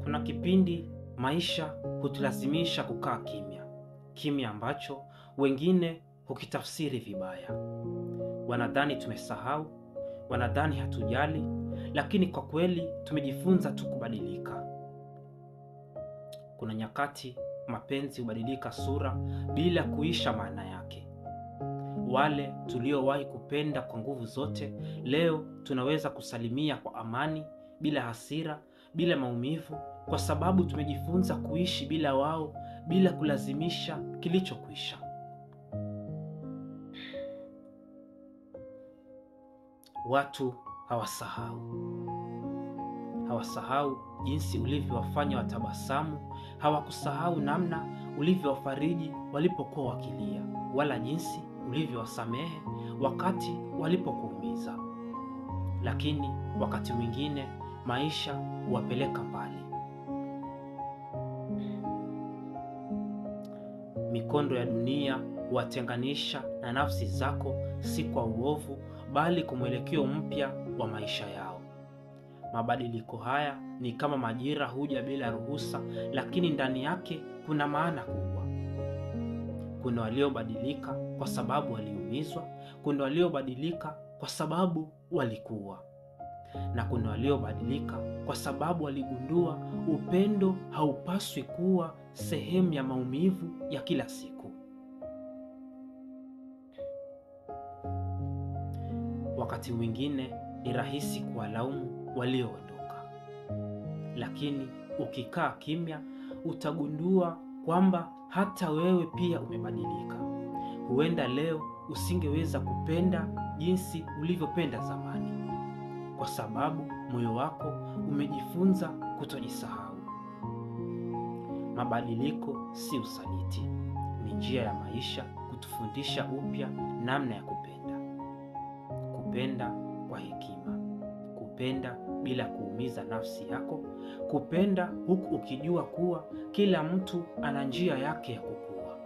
Kuna kipindi maisha hutulazimisha kukaa kimya, kimya ambacho wengine hukitafsiri vibaya. Wanadhani tumesahau, wanadhani hatujali, lakini kwa kweli tumejifunza tu kubadilika. Kuna nyakati mapenzi hubadilika sura bila kuisha maana yake. Wale tuliowahi kupenda kwa nguvu zote, leo tunaweza kusalimia kwa amani, bila hasira, bila maumivu, kwa sababu tumejifunza kuishi bila wao, bila kulazimisha kilichokwisha. Watu hawasahau. Hawasahau jinsi ulivyowafanya watabasamu, hawakusahau namna ulivyowafariji walipokuwa wakilia, wala jinsi ulivyowasamehe wakati walipokuumiza. Lakini wakati mwingine maisha huwapeleka mbali. Mikondo ya dunia huwatenganisha na nafsi zako, si kwa uovu, bali kwa mwelekeo mpya wa maisha yao. Mabadiliko haya ni kama majira, huja bila ruhusa, lakini ndani yake kuna maana kubwa. Kuna waliobadilika kwa sababu waliumizwa, kuna waliobadilika kwa sababu walikuwa, na kuna waliobadilika kwa sababu waligundua upendo haupaswi kuwa sehemu ya maumivu ya kila siku. Wakati mwingine ni rahisi kuwalaumu walioondoka, lakini ukikaa kimya utagundua kwamba hata wewe pia umebadilika. Huenda leo usingeweza kupenda jinsi ulivyopenda zamani, kwa sababu moyo wako umejifunza kutojisahau. Mabadiliko si usaliti, ni njia ya maisha kutufundisha upya namna ya kupenda. Kupenda kwa hekima, kupenda bila kuumiza nafsi yako, kupenda huku ukijua kuwa kila mtu ana njia yake ya kukua.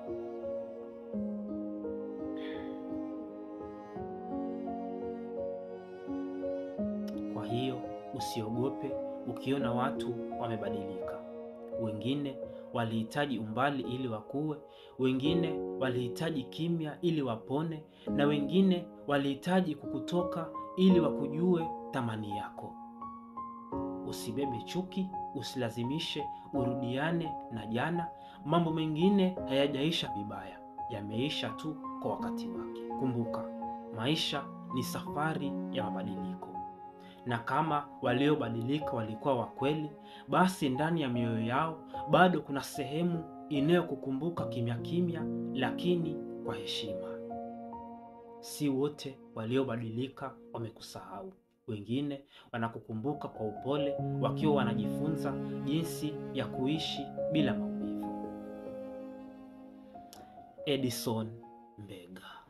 Kwa hiyo usiogope ukiona watu wamebadilika. Wengine walihitaji umbali ili wakue, wengine walihitaji kimya ili wapone, na wengine walihitaji kukutoka ili wakujue thamani yako. Usibebe chuki, usilazimishe urudiane na jana. Mambo mengine hayajaisha vibaya, yameisha tu kwa wakati wake. Kumbuka, maisha ni safari ya mabadiliko, na kama waliobadilika walikuwa wa kweli, basi ndani ya mioyo yao bado kuna sehemu inayokukumbuka kimya kimya, lakini kwa heshima. Si wote waliobadilika wamekusahau. Wengine wanakukumbuka kwa upole, wakiwa wanajifunza jinsi ya kuishi bila maumivu. Edison Mbega.